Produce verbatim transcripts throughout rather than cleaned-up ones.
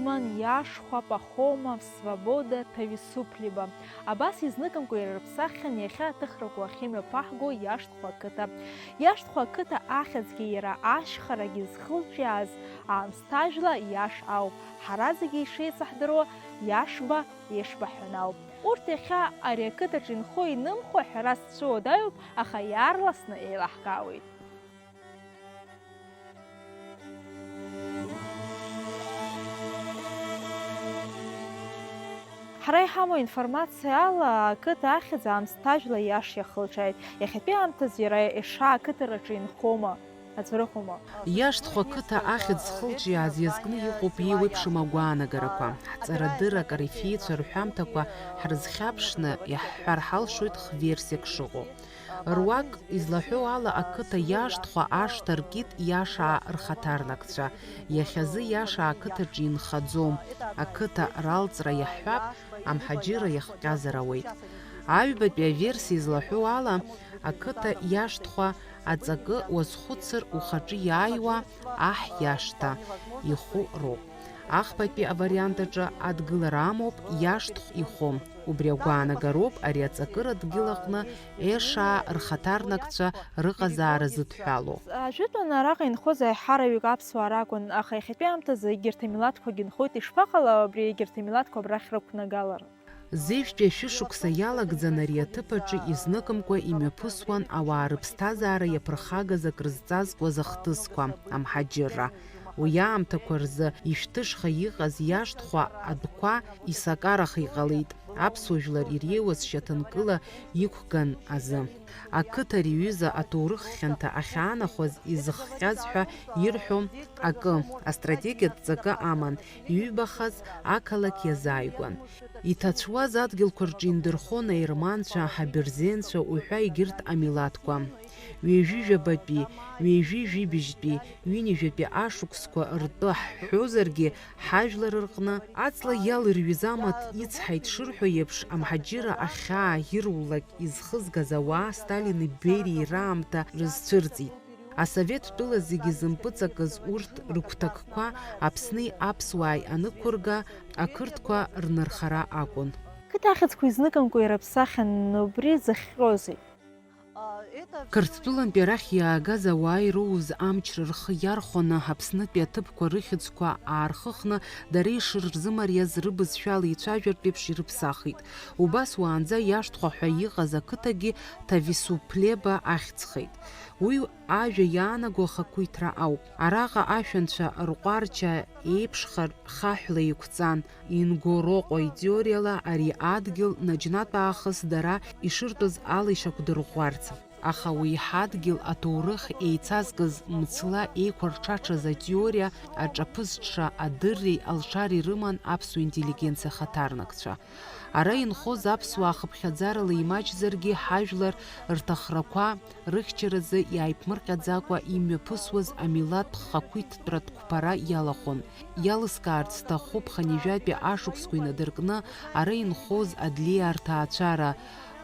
Ман, Иашхәа, Пахома, Свобода, Ҭависуԥлиба. Абас изныкымкәа ирыԥсаххьан иахьа аҭыхрақәа ахьымҩаԥаҳго Иашҭхәа ақыҭа. Иашҭхәа ақыҭа ахьӡгьы иара ашьхарагьы зхылҿиааз аамсҭажәла Иаш ауп. Ҳара зегьы ишеицаҳдыруа Иашба, Ешба ҳәа ауп. Урҭ иахьа ари ақыҭаҿы инхо-инымхо аҳәара сцәыуадаҩуп, аха иаарласны еилаҳкаауеит. Ҳара иҳамоу аинформациа ала, ақыҭа ахьӡ аамсҭажәла Иаш иахылҿиааит. Иахьатәи аамҭазы иара Еша ақыҭараҿы инхома, аӡәырыхәома? Иашҭхәа ақыҭа ахьӡ зхылҿиааз иазкны иҟоуп еиуеиԥшым агәаанагарақәа. Ҳҵарадырра акорифеицәа рҳәамҭақәа ҳрызхьаԥшны иаҳҳәар ҳалшоит хверсиак шыҟоу. Руак излаҳәо ала, ақыҭа Иашҭхәа ашҭа ркит Иашаа рхаҭарнакцәа. Иахьазы Иашаа ақыҭаҿы инхаӡом, ақыҭа ралҵра иаҳҳәап, амҳаџьырра иахҟьазар ауеит. Аҩбатәи аверсиа излаҳәо ала, ақыҭа Иашҭхәа аҵакы уазхәыцыр ухаҿы иааиуа аҳ Иашҭа ихәы роуп. Ахԥатәи авариант аҿы адгылара амоуп Иашҭхә ихәы. Убри агәаанагароуп ари аҵакыра дгьыл аҟны Ешаа рхаҭарнакцәа рыҟазаара зыдҳәалоу. Ажәытәан араҟа инхоз аиҳараҩык аԥсуаа ракәын, аха иахьатәи аамҭазы егьырҭ амилаҭқәагьы нхоит, ишԥаҟалеи абри егьырҭ амилаҭқәа абрахь рықәнагалара? Зежәтәи ашәышықәса иалагӡан ари аҭыԥ аҿы изныкымкәа имҩаԥысуан ауаа рыԥсҭазаара иаԥырхагаз акрызҵазкуаз ахҭысқәа, амҳаџьырра. Уи аамҭақәа рзы ишәҭышха иҟаз Иашҭхәа адәқәа исакараха иҟалеит, аԥсуа жәлар иреиуаз шьаҭанкыла иқәган азы. Ақыҭа ари аҩыза аҭоурых хьанҭа ахьаанахәаз изыхҟьаз ҳәа ирҳәо акы, астратегиатә ҵакы аман, иҩбахаз ақалақь иазааигәан. Иҭацәуаз адгьылқәа рҿы индырхон аерманцәа, аберзенцәа уҳәа егьырҭ амилаҭқәа. Ҩажәи жәабатәи, ҩажәи жәибжьтәи, ҩынҩажәатәи ашықәсқәа ртәы ҳҳәозаргьы, ҳажәлар рҟны аҵла иалырҩыз амаҭ ицҳаит шырҳәо еиԥш, амҳаџьырра ахьаа ирулак изхызгаз ауаа Сталини Бериеи раамҭа рызцәырҵит. Асовет тәыла зегьы зымпыҵакыз урҭ рыгәҭакқәа Аԥсни аԥсуааи анықәырга, ақырҭқәа рнырхара акәын. Қыҭа ахьӡқәа изныкымкәа ирыԥсахьан, убри зыхҟьозеи? Қырҭтәылантәи арахь иаагаз ауаа ироуз амчра рхы иархәаны, Аԥснытәи аҭыԥқәа рыхьӡқәа аархыхны, дара ишырзымариаз рыбызшәала ицәажәартә еиԥш ирыԥсахит. Убас уаанӡа Иашҭхәа ҳәа иҟаз ақыҭагьы Ҭависуплеба ахьӡхеит. Уи ажәа иаанаго ахақәиҭра ауп. Араҟа ашәанцәа рҟәарча еиԥшхар хаҳәла еиқәҵан, Ингороҟо итеориала ари адгьыл наџьнатә аахыс дара ишыртәыз ала ишақәдырӷәӷәарц. Аха уи ҳадгьыл аҭоурых еицазкыз мцла еиқәырҽаҽаз атеориа аҿаԥызҽра адырреи алшареи рыман аԥсуа интеллигенциа хаҭарнакцәа. Ара инхоз аԥсуаа хыԥхьаӡарала имаҷзаргьы, ҳажәлар рҭахрақәа рыхьчаразы иааиԥмырҟьаӡакәа имҩаԥысуаз амилаҭтә хақәиҭтәратә қәԥара иалахәын. Иалыскаарц сҭахуп хынҩажәатәи ашықәсқәа инадыркны ара инхоз адлеиаа рҭаацәара,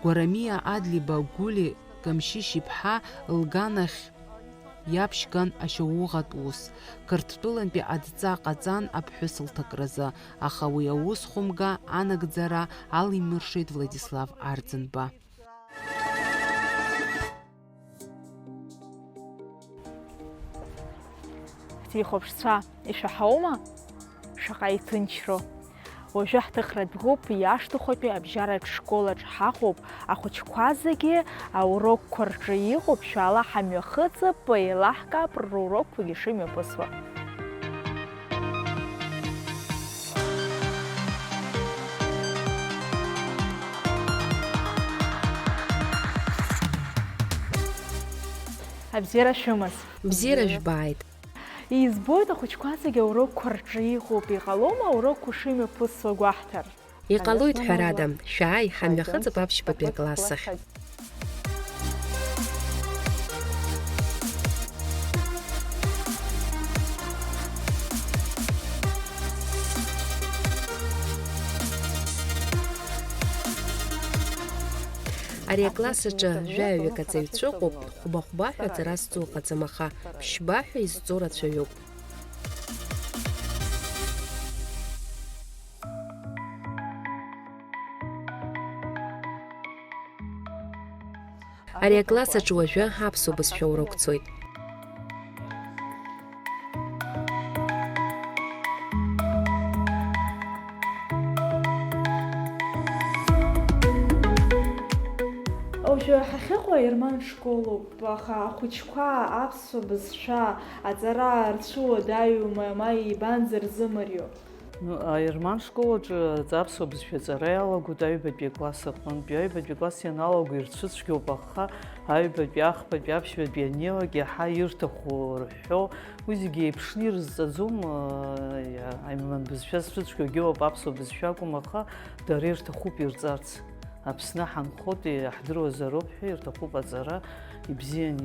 Гәарамиа Адлиба Гәли Камшьышь-иԥҳа лганахь иаԥшьган ашьауӷатә ус, Қырҭтәылантәи адҵа ҟаҵан аԥҳәыс лҭакразы, аха уи аус хәымга анагӡара алимыршеит Владислав Арӡынба. Ҳҭихәаԥшцәа, ишәаҳаума? Шаҟа иҭынчроу! Уажәы ҳҭыхратә гәыԥ Иашҭахәатәи абжьаратә школаҿ ҳаҟоуп. Ахәыҷқәа зегьы аурокқәа рҿы иҟоуп, шәаала ҳамҩахыҵып, еилаҳкаап рурокқәагьы шымҩаԥысуа. Абзиара шәымаз. Бзиара жәбааит. Избоит, ахәыҷқәа зегьы аурокқәа рҿы иҟоуп, иҟалома аурокқәа шымҩаԥысуа гәаҳҭар? Иҟалоит, ҳәарада, шәааи, ҳамҩахыҵып аԥшьбатәи акласс ахь. Ари акласс аҿы жәаҩык аҵаҩцәа ыҟоуп, хәба-хәба ҳәа аҵара зҵо ыҟаӡам, аха ԥшьба ҳәа изҵо рацәаҩуп. Ари акласс аҿы уажәы аԥсуа бызшәа урықәцоит. Уажәы ҳахьыҟоу аерман школоуп, аха ахәыҷқәа аԥсуа бызшәа аҵара рцәыуадаҩума, ма еибанӡарзымариоу? Ну, аерман школаҿы аԥсуа бызшәа аҵара иалагоит аҩбатәи акласс аҟынтәи. Аҩбатәи акласс ианалаго ирцәыцәгьоуп, аха аҩбатәи, ахԥатәи, аԥшьбатәи аннеилак иаҳа ирҭаху рҳәо, уи зегьы еиԥшны ирызҵаӡом, э, аерман бызшәа зцәыцәгьоугьы ыҟоуп, аԥсуа бызшәа акәым, аха дара ирҭахуп ирҵарц. Аԥсны ҳанхоит, иаҳдыруазароуп ҳәа ирҭахуп аҵара, ибзиан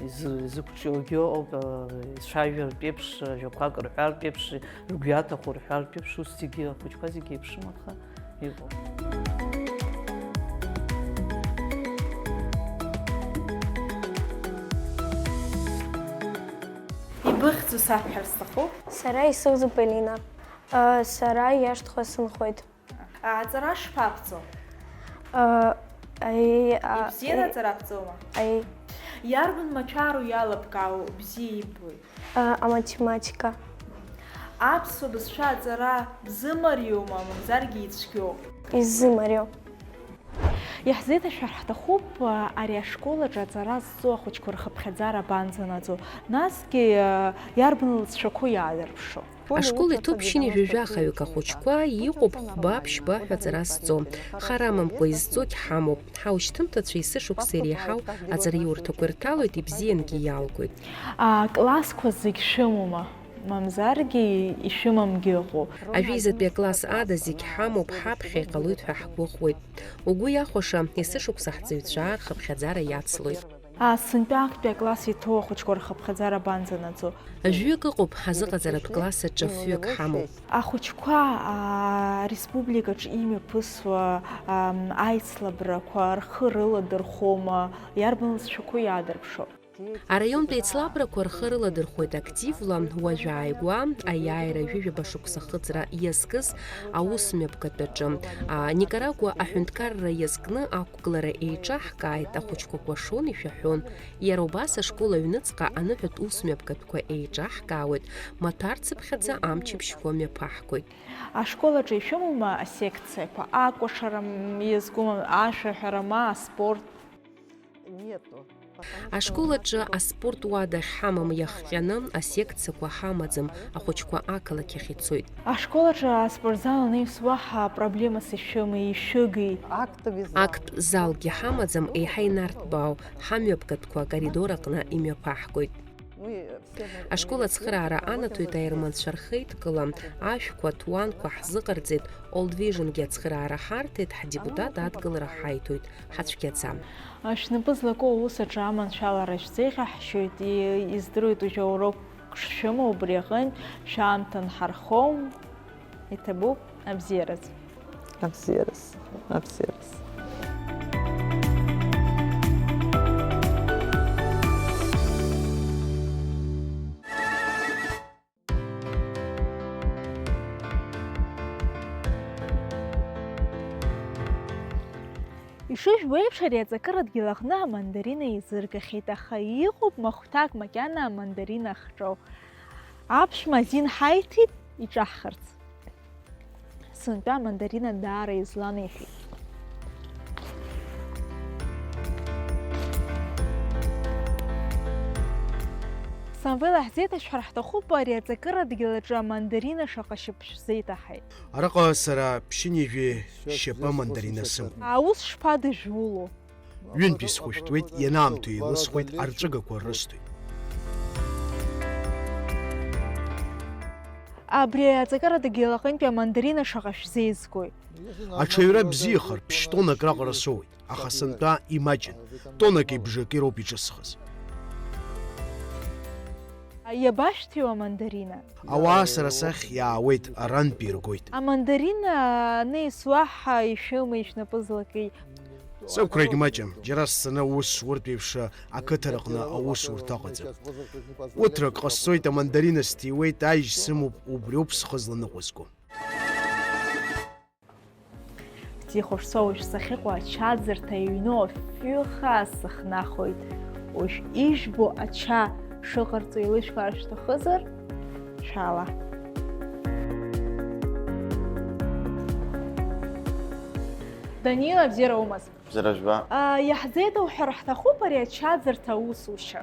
изы-, изықәҿиогьы ыҟоуп, э, ицәажәартә еиԥш, ажәақәак рҳәартә еиԥш, ргәы иаҭаху рҳәартә еиԥш, ус зегьы, ахәыҷқәа зегьы еиԥшым, аха иҟоуп. Ибыхьӡу сабҳәар сҭахуп. Сара исыхьӡуп Елина. Сара иашҭхәа сынхоит. Аҵара шԥаҟәҵо? Ибзианы аҵара ҟәҵома? Аи. Иарбан мацәару иалабкаау бзиа иббои? Аматематика. Аԥсуа бызшәа аҵара бзымариоума, мамзаргьы ицәгьоу? Иззымарио. Иаҳзеиҭашәҳәар ҳҭахуп, ари ашкол аҿы аҵара зҵо ахәыҷқәа рхыԥхьаӡара абанӡанаӡо, насгьы иарбан лҵшәақәоу иаадырԥшо? Ашкол иҭоуп ԥшьынҩажәи жәахаҩык ахәыҷқәа, иҟоуп хәба-ԥшьба ҳәа аҵара зҵо. Хар амамкәа изҵогь ҳамоуп. Ҳаушьҭымҭацәа есышықәса иреиҳау аҵараиурҭақәа ирҭалоит, ибзиангьы иалгоит. Аклассқәа зегь шәымоума? Мамзаргьы ишәымамгьы ыҟоуп. Ажәеизатәи акласс ада зегь ҳамоуп, ҳаԥхьа иҟалоит ҳәа ҳгәыӷуеит. Угәы иахәаша, есышықәса ҳҵаҩцәа рхыԥхьаӡара иацлоит. Сынтәа актәи акласс иҭоу ахәыҷқәа рхыԥхьаӡара абанӡанаӡо? Жәҩык ыҟоуп, ҳазыҟаҵаратә класс аҿы фҩык ҳамоуп. Ахәыҷқәа, аа, ареспубликаҿы имҩаԥысуа, ам, аицлабрақәа рхы рыладырхәома, иарбан лҵшәақәоу иаадырԥшо? Араионтә еицлабрақәа рхы рыладырхәоит активла, уажә ааигәа, аиааира ҩажәа шықәса хыҵра иазкыз аус мҩаԥгатәаҿы, а, Никарагуа аҳәынҭқарра иазкны ақәгылара еиҿаҳкааит, ахәыҷқәа кәашон, ишәаҳәон. Иара убас ашкол аҩныҵҟа аныҳәатә ус мҩаԥгатәқәа еиҿаҳкаауеит, маҭәарцыԥхьаӡа амчыбжьқәа мҩаԥаҳгоит. Ашкол аҿы ишәымоума асекциақәа, акәашара м, иазкума, ашәаҳәара ма аспорт? Ашкол аҿы аспорт уадахь ҳамам иахҟьаны, асекциақәа ҳамаӡам, ахәыҷқәа ақалақь ахь ицоит. Ашкол аҿы аспортзал анаҩс уаҳа проблемас ишәымеи, ишәыгеи? Актовый зал. Актә залгьы ҳамаӡам, еиҳа инарҭбаау, ҳамҩаԥгатәқәа акоридор аҟны имҩаԥаҳгоит. Ашкол ацхыраара анаҭоит аерманцәа рхеидкыла, ашәқәа, аҭуанқәа ҳзыҟарҵеит, Old Vision-гьы ацхыраара ҳарҭеит, ҳдепутат адгылара ҳаиҭоит, ҳацәгьаӡам. Шәнапы злаку аус аҿы аманшәалара шәзеиӷьаҳшьоит, и-, издыруеит уажәы аурок шшәымоу, убри аҟынтә шәаамҭа нҳархом, иҭабуп абзиараз. Абзиараз, абзиараз. Ишыжәбо еиԥш, ари аҵакыра дгьыл аҟны амандарина еизыргахьеит, аха иҟоуп махәҭак макьана амандарина ахҿоу. Аԥшәма азин ҳаиҭеит иҿаҳхырц. Сынтәа амандарина даара изланеихьеит. Самвел, иаҳзеиҭашәҳәар ҳҭахуп, ари аҵакыра дгьыл аҿы амандарина шаҟа шьапы шәзеиҭаҳаит. Араҟа сара ԥшьынҩажәи шьапы амандарина сымоуп. Аус шԥадыжәуло? Ҩынтә исхәышәтәуеит, ианаамҭоу еилысхуеит, арҵәыгақәа рысҭоит. Абри аҵакыра дгьыл аҟынтәи амандарина шаҟа шәзеизгои? Аҽаҩра бзиахар, ԥшь-тоннак раҟара соуеит, аха сынтәа имаҷын, тоннаки бжаки роуп иҿысхыз. Иабашәҭиуа амандарина? Ауаа сара сахь иаауеит, арантәи иргоит. Амандарина анаҩс уаҳа ишәымеи шәнапы злаки? Сықәрагь маҷым, џьара сцаны аус уртә еиԥш ақыҭараҟны аусурҭа ыҟаӡам. Ԥыҭрак ҟасҵоит, амандарина сҭиуеит, ажь сымоуп, убриоуп схы зланыҟәызго. Зихәаԥшцәа уажә сахьыҟоу ачаӡырҭа иҩноу афҩы хаа сыхнахуеит. Уажә ижәбо ача шыҟарҵо еилышәкаар шәҭахызар, шәаала. Данила, бзиара умаз? Бзиара жәба. А, иаҳзеиҭауҳәар ҳҭахуп ари ачаӡырҭа аусушьа.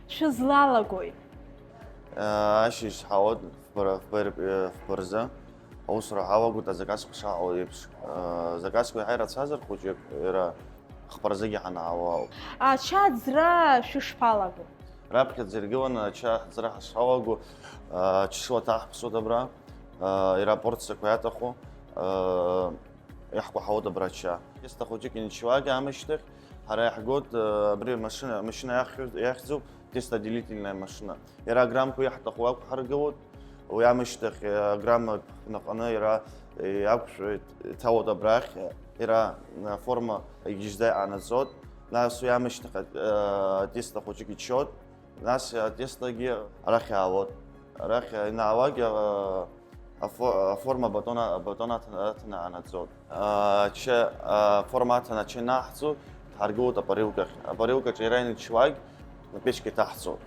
Шәызлалагои? Ашьыжь ҳауеит фбара-, фбар-, фбарзы. Аусура ҳалагоит азаказқәа шаҟало еиԥш. Азаказқәа иаҳа ирацәазар хәыҷык, иара хԥарзыгьы ҳанаало ауп. Ача аӡра шәышԥалаго? Раԥхьаӡа иргыланы ача аӡра ҳашалаго, ачышла ҭаҳԥсуеит абра, иара апорциақәа иаҭаху. Иаҳкәаҳауеит абра ача. Кьысҭа хәыҷык инчуагьы амышьҭахь, ҳара иаҳгоит, э, абри амашьына, амашьына иахьхьу-, иахьӡуп, тестоотделительная машина. Иара аграммқәа иаҳҭаху ақәҳаргылоит, уи амышьҭахь, э, аграммақәа ныҟәаны иара, э, иақәшәоит, иҭалоит абрахь, иара, э, аформа егьыжьӡа иҟанаҵоит, нас уи амышьҭахь, э, атеста хәыҷык иччоит. Нас атестагьы арахь иаауеит. Арахь ианаалак, а, афо-, аформа батон а-, батон аҭан-, аҭаны анаӡоит. А, ача, а, аформа аҭаны ача ианаҳҵо, дҳаргылоит апарилкахь. Апарилкаҿы иара инчуагь, апечка иҭаҳҵоит.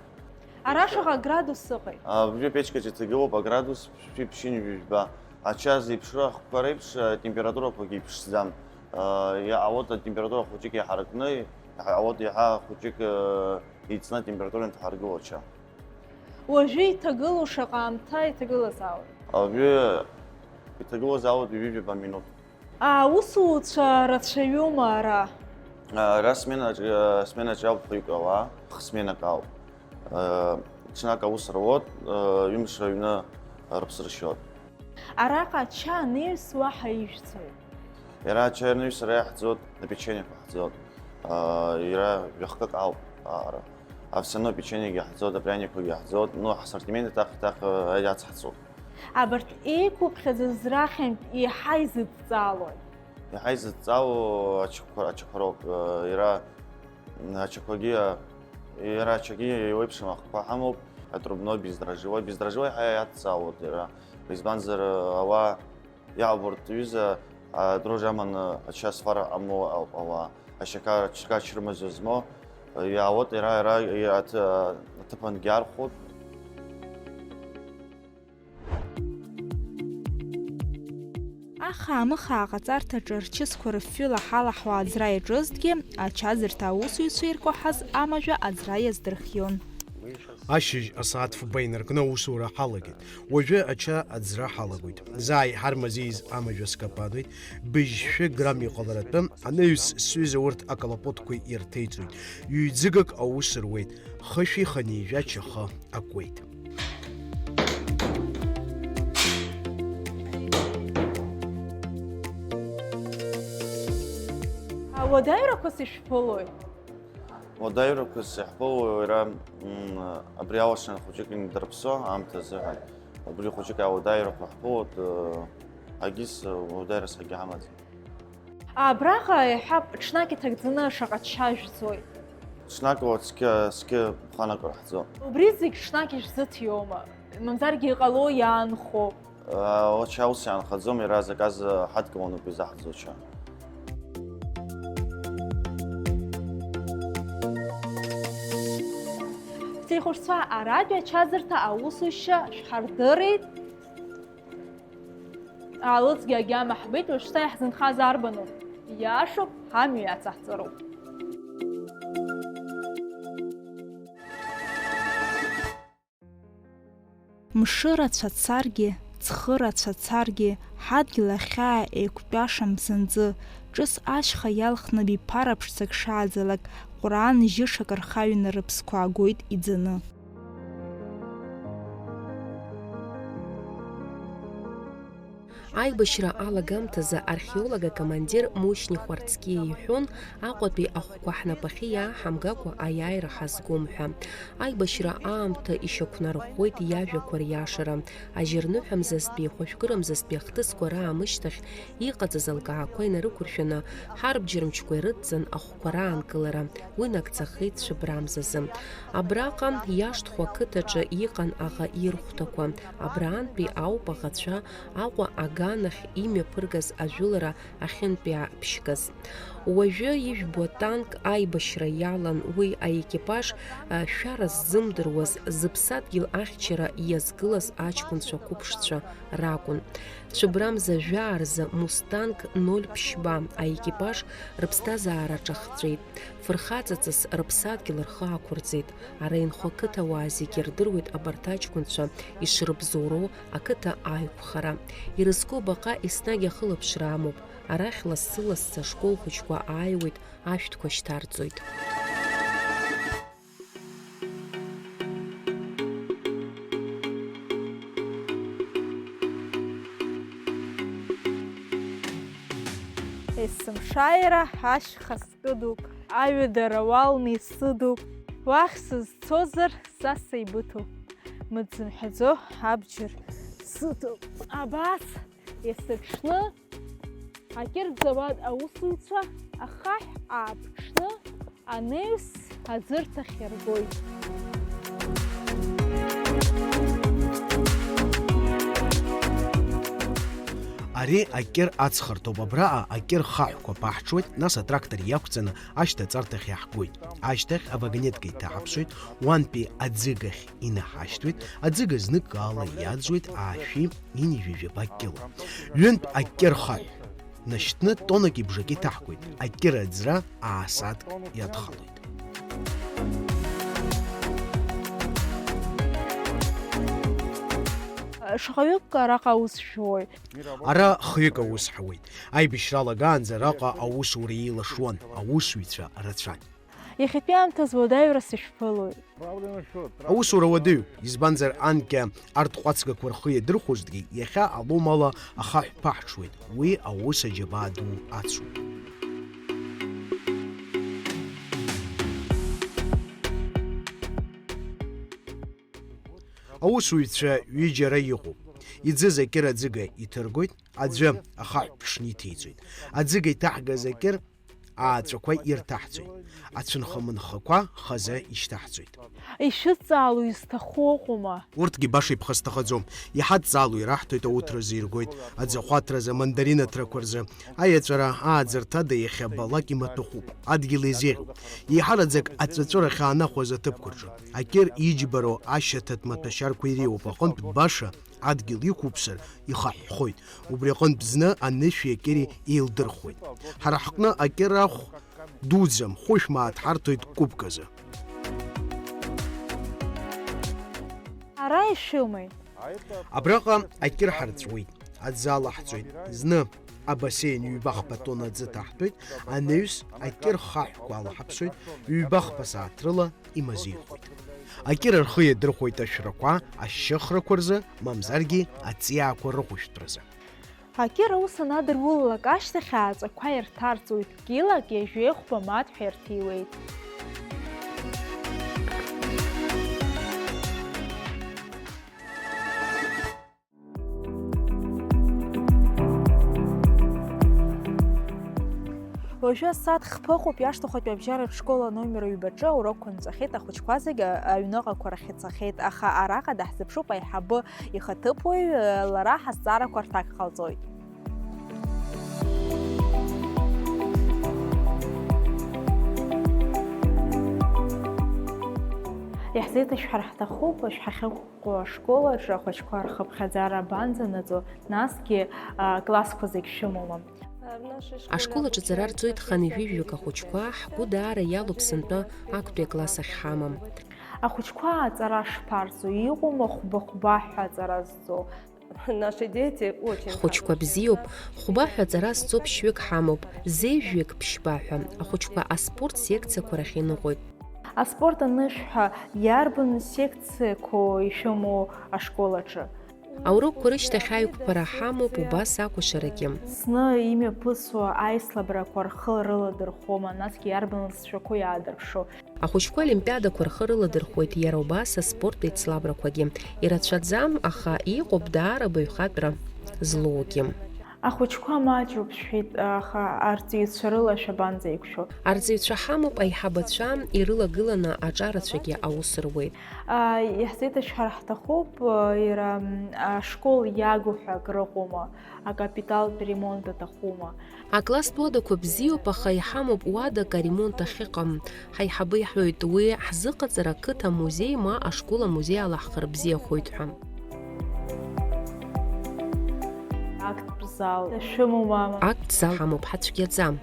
Ара шаҟа градус ыҟеит? А, абри апечкаҿы иҭагылоуп аградус ԥшьынҩажәи ҩба. Ача зеиԥшроу ахқәа реиԥш, а, температурақәагьы иԥшӡам. А, иаауеит атемпература хәыҷык иаҳаракны, иаауеит иаҳа хәыҷык, а, Еицны атемпература инҭаҳаргыло ача. Уажәы иҭагылоу шаҟа аамҭа иҭагылазаауеит? Уажәы иҭагылазаауеит ҩажәижәаба минуҭ. Аусуцәа рацәаҩума ара? Ара сменаҿ-, сменаҿ ауп хҩык ауаа, хсменак ауп. Ҽнак аус руоуп, ҩымш рыҩны рыԥсы ршьоит. Араҟа ача анаҩс уаҳа ижәцои? Иара ача ианаҩс ара иаҳӡоит, апечениақәа ҳӡоит. Иара жәахкык ауп аара. Овсяное печеньегьы ҳӡоит, апряникқәагьы ҳӡоит, ну, ҳассортимент еиҭах-еиҭах иацҳҵоит. Абарҭ еиқәыԥхьаӡаз рахьынтә еиҳа изыдҵаалои? Иаҳа изыдҵаало ачақәа, ачақәа роуп. Иара ачақәагьы, иара ачагьы еиуеиԥшым ахқәа ҳамоуп, отрубной, бездрожжевой. Бездрожжевой ҳа иадҵаалоит иара. Избанзар, ауаа Иаабо рҩыза, а, дрожжи аманы ача сфара ҟамло ауп ауаа. Ашьаҟа, ашьаҟа ачырмазаҩ змоу, а, иаауеит, иара, иара, иара аҭы-, аҭыԥангьы архәоит. Ахаа-мыхаа аҟаҵарҭаҿы рчысқәа рыфҩы лаҳалаҳуа аӡра иаҿызҭгьы, ачаӡырҭа аусзуҩцәа иркәаҳаз амажәа аӡра иаздырхион. Ашьыжь асааҭ фба инаркны аусура ҳалагеит. Уажәы ача аӡра ҳалагоит. Заа иҳармазеиз амажәа скапануеит, быжьшәы грамм иҟаларатәы анаҩс сҩыза урҭ аколопотқәа ирҭеиҵоит. Ҩ-ӡыгак аус руеит, хышәи хынҩажәи ачахы акуеит. Ауадаҩрақәас ишәԥылои? Уадаҩрақәас иаҳԥыло иара, м, абри алашара хәыҷык индырԥсо аамҭа азыҳәан. Убри хәыҷык ауадаҩрақәа ҳԥылоит, ы, агьыс, ы, уадаҩрас ҳагьҳамаӡам. Абраҟа, иаҳҳәап, ҽнак иҭагӡаны шаҟа ача жәӡоит? Ҽнак ала цқьа, цқьа ԥханак раҳҵо. Убри зегь ҽнак ишәзыҭиома? Мамзаргьы иҟало иаанхо? Ача ус иаанхаӡом, иара азаказ ҳадкыланы ауп изаҳӡо ача. Сеихәышцәа, аратәи ачаӡырҭа аусушьа шәҳардырит. Алыҵгьы агьама ҳбеит, уажәшьҭа иаҳзынхаз арбану? Иашоуп, ҳамҩа иацаҳҵароуп. Мшы рацәа царгьы, ҵхы рацәа царгьы, ҳадгьыл ахьаа еиқәтәашам бзанҵы, ҿыц ашьха иалхны биԥара ԥшӡак шааӡалак, Ҟәраан жьышак рхаҩаны рыԥсқәа агоит иӡаны. Аибашьра алагамҭазы археолог акомандир Мушьни Хәарцкиа иҳәон, Аҟәатәи ахәқәа ҳнапахьы иааҳамгакәа аиааира ҳазгом ҳәа. Аибашьра аамҭа ишьақәнарӷәӷәеит иажәақәа риашара. Ажьырныҳәамзазтәи, хәажәкырамзазтәи ахҭысқәа раамышьҭахь иҟаҵаз алкаақәа инарықәыршәаны, ҳарбџьармчқәа ирыдҵан ахәқәа раанкылара, уи нагӡахеит цәыббрамзазы. Абраҟа, иашҭхәа ақыҭаҿы иҟан аӷа ирхәҭақәа, абраантәи ауп аӷацәа Аҟәа аг аганахь имҩаԥыргаз ажәылара ахьынтәиааԥшьгаз. Уажәы ижәбо атанк аибашьра иалан, уи аекипаж, а, шәара ззымдыруаз, зыԥсадгьыл ахьчара иазгылаз аҷкәынцәа қәыԥшцәа ракәын. Цәыбрамза жәаа рзы Мустанг ноль ԥшьба аекипаж рыԥсҭазаара ҿахҵәеит. Фырхаҵаҵас рыԥсадгьыл рхы ақәырҵеит. Ара инхо ақыҭауаа зегьы ирдыруеит абарҭ аҷкәынцәа ишрыбзоуроу ақыҭа аиқәхара. Ирызку баҟа еснагь ахылаԥшра амоуп. Арахь лассы-лассы ашкол хәыҷқәа ааиуеит, ашәҭқәа шьҭарҵоит. Есымша иара ашьха скыдуп, аҩадара уалны исыдуп, уахь сызцозар, са сеибыҭоуп, мыӡымҳәаӡо абџьар сыҭоуп. Абас есыҽны акьырӡауад аусуцәа ахаҳә ааԥҽны, анаҩс аӡырҭахь иаргоит. Ари акьыр ацхырҭоуп, абраҟа акьыр хаҳәқәа ԥаҳҽуеит, нас атрактор иақәҵаны ашьҭаҵарҭахь иаҳгоит. Ашьҭахь авагонетка иҭаҳаԥсоит, уантәи аӡыгахь инаҳашьҭуеит, аӡыга зныкала иаӡуеит аашәи ҩынҩажәи жәаба кьыла. Ҩынтә акьыр хаҳә нашьҭны тоннаки бжаки ҭаҳгоит, акьыр аӡра аасаҭк иадхалоит. Шаҟаҩык араҟа аус шәуои? Ара хҩык аус ҳауеит. Аибашьра алагаанӡа араҟа аусура еилашуан, аусзуҩцәа рацәан. Иахьатәи аамҭазы уадаҩрас ишәԥылоит. Аусура уадаҩуп, избанзар, анкьа арҭ ҟәацгақәа рхы иадырхәозҭгьы, иахьа аломала ахаҳә ԥаҳҽуеит, уи аус аџьабаа ду ацуп. Аусуҩцәа ҩыџьа ара иҟоуп. Иӡыз акьыр аӡыга иҭыргоит, аӡәы ахаҳә ԥшны иҭеиҵоит. Аӡыга иҭаҳгаз акьыр ааҵәақәа ирҭаҳҵоит, ацәынха-мынхақәа хазы ишьҭаҳҵоит. Ишәыдҵаало изҭаху ыҟоума? Урҭгьы баша иԥхасҭахаӡом. Иҳадҵаало ираҳҭоит, ауҭра зиргоит, аӡахәаҭразы, амандарин аҭрақәа рзы. Аиаҵәара ааӡарҭада иахьабалак имаҭәахәуп, адгьыл еизеиӷьуп. Еиҳараӡак аҵәаҵәырахь аанахәаз аҭыԥқәа рҿы. Акьыр иџьбароу ашьаҭатә маҭәашьарқәа иреиуоуп, аҟынтә баша адгьыл иқәуԥсар ихаҳәхоит. Убри аҟынтә зны анышәи акьыри еилдырхуеит. Ҳара ҳҟны акьыр ахә дуӡӡам, хәышә мааҭ ҳарҭоит кәыпказы. Ара ишәымеи? Абраҟа акьыр ҳарҵәуеит, аӡы алаҳҵоит. Зны абасеин ҩба-хԥа тонна аӡы ҭаҳтәоит, анаҩс акьыр хаҳәқәа алаҳаԥсоит, ҩба-хԥа сааҭ рыла имазеихоит. Акьыр рхы иадырхәоит ашәрақәа, ашьшьыхрақәа рзы, мамзаргьы аҵиаақәа рыхәышәтәразы. Акьыр аус анадырулалак ашьҭахь ааҵәақәа ирҭарҵоит, килак ҩажәи хәба мааҭ ҳәа ирҭиуеит. Уажәы асааҭ хԥа ыҟоуп иашҭахәатәи абжьаратә школ аномер ҩбаҿы аурокқәа нҵәахьеит, ахәыҷқәа зегьы аҩныҟақәа рахь ицахьеит, аха араҟа даҳзыԥшуп аиҳабы ихаҭыԥуаҩ, лара ҳазҵаарақәа рҭак ҟалҵоит. Иаҳзеиҭашәҳәар ҳҭахуп, шәҳахьықәкуа ашкол аҿы ахәыҷқәа рхыԥхьаӡара абанӡанаӡо, насгьы, а, классқәа зегь шәымоума? Ашкол аҿы ҵара рҵоит хынҩажәижәҩык ахәыҷқәа, ҳгәы даара иалоуп сынтәа актәи акласс ахь ҳамам. Ахәыҷқәа аҵара шԥарҵо, иҟоума хәба-хәба ҳәа аҵара зҵо? Наши дети очень Ҳхәыҷқәа хорошие. Бзиоуп, хәба ҳәа аҵара зҵо ԥшьҩык ҳамоуп, зежәҩык ԥшьба ҳәа. Ахәыҷқәа аспорт секциақәа рахь иныҟәоит. Аспорт анышә ҳәа иарбан секциақәоу ишәымоу ашкол аҿы? Аурокқәа рышьҭахь аиқәԥара ҳамоуп, убас акәашарагьы. Зны имҩаԥысуа аицлабрақәа рхы рыладырхәома, насгьы иарбан лҵшәақәоу иаадырԥшуа? Ахәыҷқәа олимпиадақәа рхы рыладырхәуеит, иара убас аспорт еицлабрақәагьы. Ирацәаӡам, аха иҟоуп даара абаҩхатәра злоугьы. Ахәыҷқәа маҷуп, шәҳәеит, аха арҵаҩцәа рыла шәабанӡа еиқәшәо? Арҵаҩцәа ҳамоуп, аиҳабацәа ирылагыланы аҿарацәагьы аус руеит. А, иаҳзеиҭашәҳәар ҳҭахуп, а, иара, м, ашкол иагу ҳәа акрыҟоума, акапиталтә ремонт аҭахума? Акласстә уадақәа бзиоуп, аха иҳамоуп уадак аремонт ахьыҟам. Ҳаиҳабы иҳәоит, уи ҳзыҟаҵара ақыҭа амузеи ма ашкол амузеи ала ҳхырбзиахоит ҳәа. Акттә зал шәымоума? Акттә зал ҳамоуп, ҳацәгьаӡам.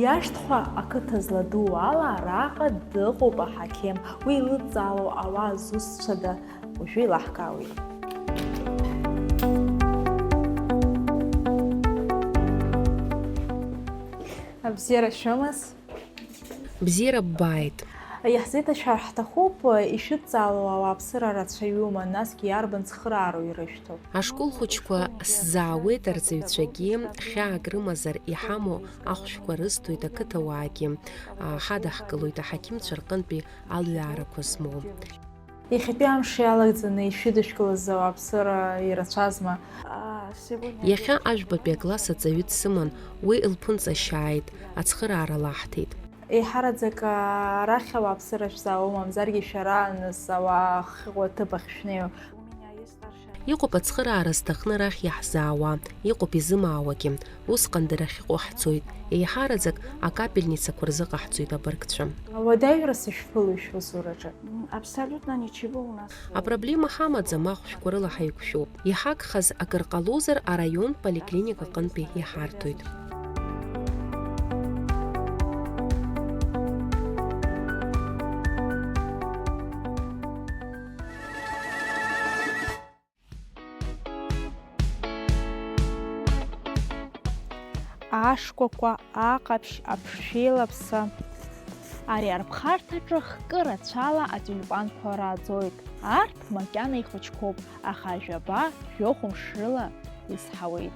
Иашҭхәа ақыҭа зладуу ала араҟа дыҟоуп аҳақьым. Уи илыдҵало ауаа зусҭцәада, уажәы илаҳкаауеит. Абзиара шәымаз? Бзиара ббааит. Иаҳзеиҭашәар ҳҭахуп, ишәыдҵаало ауааԥсыра рацәаҩума, насгьы иарбан цхыраароу ирышәҭо? Ашкол хәыҷқәа сзаауеит, арҵаҩцәагьы хьаак рымазар иҳамоу ахәшәқәа рысҭоит, ақыҭауаагьы, а, ҳадаҳкылоит аҳақьымцәа рҟынтәи алҩаарақәа змоу. Иахьатәи амш иалагӡаны ишәыдышәкылаз ауааԥсыра ирацәазма? Иахьа ажәбатәи акласс аҵаҩы дсыман, уи лԥынҵа ашьааит, ацхыраара лаҳҭеит. Еиҳараӡак арахь ауааԥсыра шәзаауоу, мамзаргьы шәара нас ауаа ахьыҟоу аҭыԥ ахь шәнеиуа? Иҟоуп ацхыраара зҭахны арахь иаҳзаауа, иҟоуп изымаауагьы. Усҟан дара ахьыҟоу ҳцоит, еиҳараӡак акапельницақәа рзыҟаҳҵоит абыргцәа. Уадаҩра сышәԥылои шәусураҿы? Абсолютно ничего у нас. Апроблема ҳамаӡам, ахәшәқәа рыла ҳаиқәшәоуп. Иҳагхаз акыр ҟалозар, араион поликлиник аҟынтәи иҳарҭоит. Ашкәакәа, аҟаԥшь, аԥшшәеилаԥса. Ари арԥхарҭаҿы хкы рацәала атиулипанқәа рааӡоит. Арҭ макьана ихәыҷқәоуп, аха жәаба, жәохә мшы рыла изҳауеит.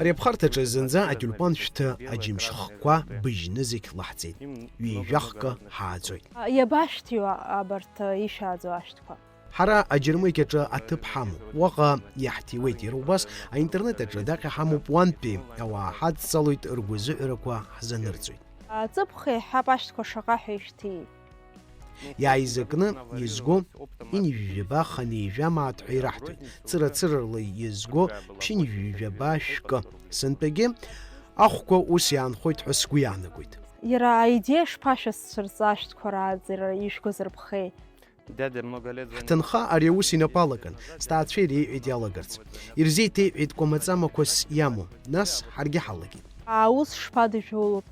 Ари аԥхарҭаҿы зынӡа атиулпан шәҭы аџьымшь хкқәа быжьны зегь лаҳҵеит. Ҩажәа хкы ҳааӡоит. Иабашәҭиуа абарҭ ишәааӡо ашәҭқәа? Ҳара аџьармыкьаҿы аҭыԥ ҳамоуп. Уаҟа иаҳҭиуеит. Иара убас аинтернет аҿы адаҟьа ҳамоуп уантәи. Ауаа ҳадҵалоит, ргәы азыҳәарақәа ҳзанырҵоит. Аҵыԥх еиҳап ашәҭқәа шаҟа ҳәа ишәҭиит. Иааизакны иазго ԥшьынҩажәи жәаба хынҩажәи мааҭ ҳәа ираҳҭоит. Цыра-цырала иазго ԥшьынҩажәи жәаба шәкы. Сынтәагьы ахәқәа ус иаанхоит ҳәа сгәы иаанагоит. Иара аидеиа шԥашәасцәырҵы ашәҭқәа рааӡара ишәгәазырԥхеи? Ҳҭынха ари аус инапы алакын, сҭаацәа иреиҳәеит иалагарц. Ирзеиҭеиҳәеит кәамаҵамақәас иамоу, нас ҳаргьы ҳалагеит. Аус шԥадыжәуло?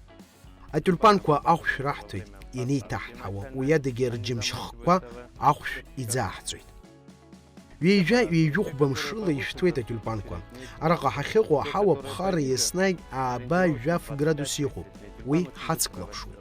Атиулпанқәа ахәшә раҳҭоит, ианеиҭаҳҭҳауа, уи адагьы рџьымшь хкқәа ахәшә иӡааҳҵоит. Ҩажәа, ҩажәихәба мшыла ишәҭуеит атиулпанқәа. Араҟа ҳахьыҟоу аҳауа ԥхара еснагь ааба-жәаф градус иҟоуп, уи ҳацклаԥшуеит.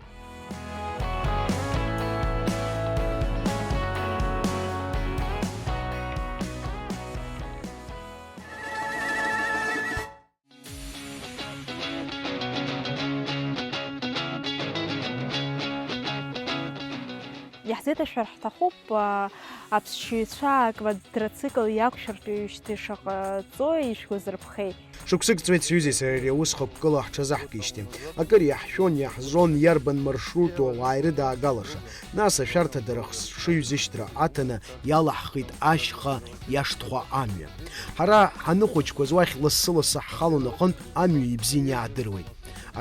Иаҳзеиҭашәҳәар ҳҭахуп, а, аԥсшьаҩцәа аквадроцикл иақәшәыртәуеижьҭеи шаҟа ҵуеи ишәгәазырԥхеи? Шықәсык ҵуеит сҩызеи сареи ари аус хықәкыла ҳҽазаҳкижьҭеи. Акыр иаҳшәон, иаҳзон, иарбан маршруту ауаа ирыдаагалаша. Нас ашәарҭадара ахшыҩзышьҭра аҭаны иалаҳхит ашьха иашҭхәа амҩа. Ҳара ҳаныхәыҷқәаз уахь лассы-лассы ҳхалон аҟынтә, амҩа ибзианы иаадыруеит.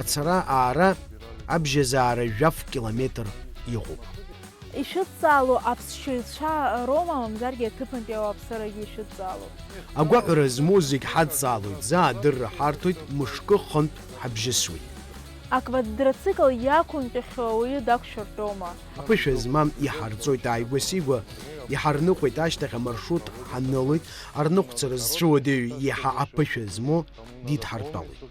Ацара-аара абжьазаара жәаф километр иҟоуп. Ишәыдҵаало аԥсшьаҩцәа роума, мамзаргьы аҭыԥантәи ауааԥсырагьы ишәыдҵаало? Агәаҳәара змоу зегь ҳадҵаалоит, заа адырра ҳарҭоит, мышкы хынтә ҳабжьысуеит. Аквадроцикл иақәымтәахьоу ауаҩы дақәшәыртәоума? Аԥышәа змам иҳарҵоит ааигәа-сигәа, иҳарныҟәеит, ашьҭахь амаршрут ҳанылоит, арныҟәцара зцәыуадаҩу иаҳа аԥышәа змоу дидҳартәалоит.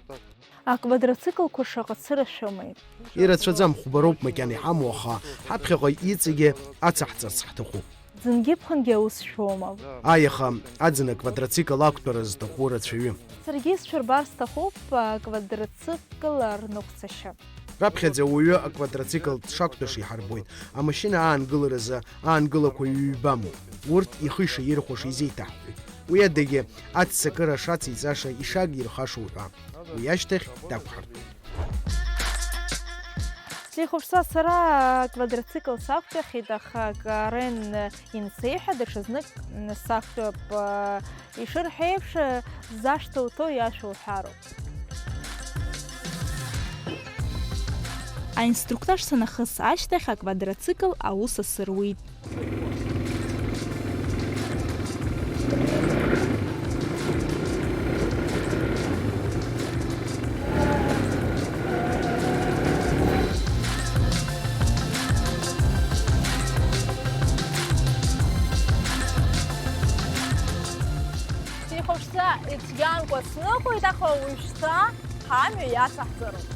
Аквадроциклқәа шаҟа цыра шәымеи? Ирацәаӡам, хәба роуп макьана иҳамоу, аха ҳаԥхьаҟа иҵегьы ацаҳҵарц ҳҭахуп. Ӡынгьы-ԥхынгьы аус шәоума? Аиаха, аӡын аквадроцикл ақәтәара зҭаху рацәаҩым. Саргьы исшәырбар сҭахуп аквадроцикл арныҟәцашьа. Раԥхьаӡа ауаҩы аквадроцикл дшақәтәаша иҳарбоит, амашьына аангыларазы аангылақәа ҩба амоуп. Урҭ ихы ишаирхәаша изеиҭаҳҳәоит. Уи адагьы, аццакыра шациҵаша ишагирхаша уҳәа. Уи ашьҭахь дақәҳартәоит. Слихәаԥшуа сара аквадроцикл сақәтәахьеит, аха Карен инсеиҳәа, даҽазнык сақәтәап. Ишырҳәо еиԥш, зашҭа уҭоу иашәа уҳәароуп. Аинструктаж санахыс ашьҭахь аквадроцикл аус асыруит. Сихәаԥшӡа ицәгьамкәа сныҟәеит, аха уажәшьҭа ҳамҩа иацаҳҵароуп.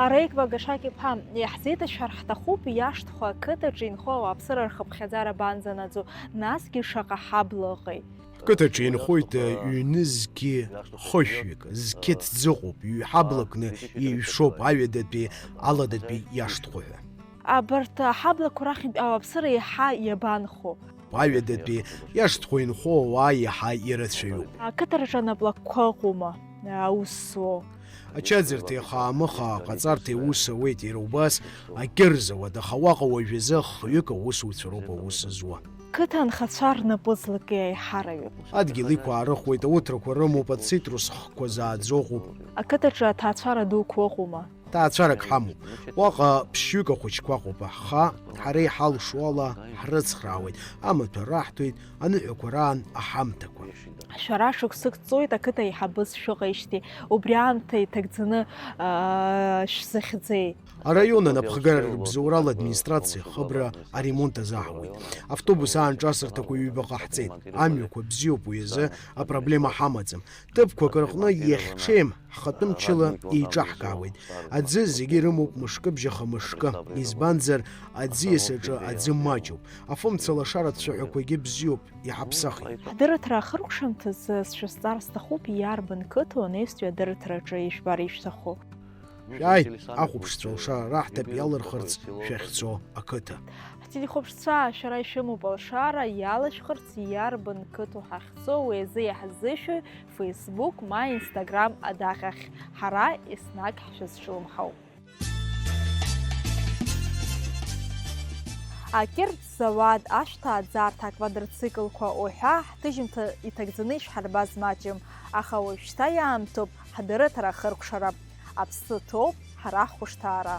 Ареиква Гашак-иԥа, иаҳзеиҭашәҳәар ҳҭахуп, иашҭхәа ақыҭаҿы инхо ауааԥсыра рхыԥхьаӡара абанӡанаӡо, насгьы шаҟа ҳабла ыҟеи? Ҳқыҭаҿы инхоит ҩны зқьы хышәҩык, зқьы ҭӡыҟоуп, ҩҳабла кны еиҩшоуп аҩадатәи аладатәи иашҭхәа ҳәа. Абарҭ аҳаблақәа рахьынтә ауааԥсыра еиҳа иабанхо? Аҩадатәи иашҭхәа инхо ауаа еиҳа ирацәаҩуп. Ақыҭараҿы анаплакқәа ыҟоума, аус зуоу? Ачаӡырҭеи ахаамыхаа аҟаҵарҭеи аус ауеит иара убас акьырзауад, аха уаҟа уажәазы хҩык аусуцәа роуп аус зуа. Қыҭа анхацәа рнапы злакы еиҳараҩуп. Адгьыл иқәаарыхуеит, ауҭрақәа рымоуп, ацитрус хқәа зааӡо ыҟоуп. Ақыҭаҿы аҭаацәара дуқәа ыҟоума? Ҭаацәарак ҳамоуп. Уаҟа ԥшьҩык ахәыҷқәа ыҟоуп, аха ҳара иҳалшо ала ҳрыцхраауеит, амаҭәа раҳҭоит, аныҳәақәа раан аҳамҭақәа. Шәара шықәсык ҵуеит ақыҭа аиҳабы сшыҟеижьҭеи, убри аамҭа иҭагӡаны, аа, шәзыхьӡеи? Араион анапхгара рыбзоурала администрациа хыбра аремонт азаҳауеит. Автобус аанҿасырҭақәа ҩба ҟаҳҵеит. Амҩақәа бзиоуп, уи азы апроблема ҳамаӡам. Ҭыԥқәак рҟны иахьҽеим ҳхатәы мчыла еиҿаҳкаауеит. Аӡы зегьы ирымоуп мышкы бжьаха мышкы, избанзар, аӡиас аҿы аӡы маҷуп. Афымца лашара ацәаҳәақәагьы бзиоуп, иҳаԥсахит. Ҳдырраҭара ахыркәшамҭазы сшәызҵаар сҭахуп, иарбан қыҭоу анаҩстәи адырраҭараҿы ижәбар ишәҭаху? Шәааи, ахәаԥшцәа лшара раҳҭап иалырхырц шәахьцо ақыҭа. Ҳтелехәаԥшцәа, шәара ишәымоуп алшара иалашәхырц иарбан қыҭоу ҳахьцо, уи азы иаҳзышәои Facebook ма Instagram адаҟьахь, ҳара еснагь ҳшәызҿлымҳауп. Акьыртә зауад, ашәҭ ааӡарҭа, аквадроциклқәа уҳәа ҳҭыжьымҭа иҭагӡаны ишҳарбаз маҷым, аха уажәшьҭа иаамҭоуп ҳдырраҭара ахыркәшара. Аԥсы ҭоуп ҳара ҳхәышҭаара.